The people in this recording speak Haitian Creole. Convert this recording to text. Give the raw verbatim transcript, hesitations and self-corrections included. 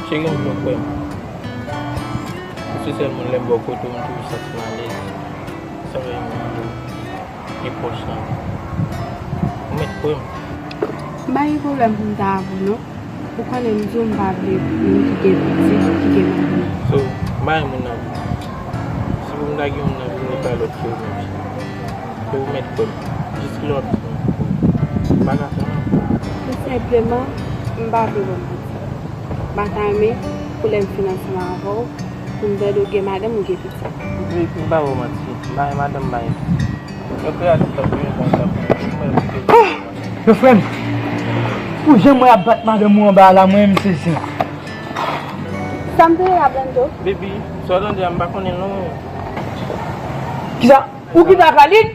Cheri, m pran kwè m. Ou se sèl moun lè m bò kote w, m toujou santi m alèz. Sa vle di m gen pòch nan men. Ou mèt kwè m. M pa gen pwoblèm pou m ta avè w non. Ou konnen m di w m pa vle moun ki gen pitit, ki gen mari. So, m pa gen moun nan vi m. Si pou m ta gen moun nan vi m, li pa lòt ke ou menm. So, ou mèt kwè m. Jis kilè w ap di m? M pa ka fè anyen. Tou senpleman, m pa vle wè w. M pa ta renmen pou lè m fin ansanm avè w, pou m tande w gen madanm ou gen pitit. Baby, m pa ba w manti. M pa gen madanm, m pa gen pitit. Yo kreye tout tan pou yo bon tan pou yo. Mwen, yo, frè m, pou jan mwen ap bat madanm ou anba a la, mwen menm sezi. Sa m tande la, Brando? Baby, sa w tande a, m pa konnen non. Kisa? Ou ki ta Khalid?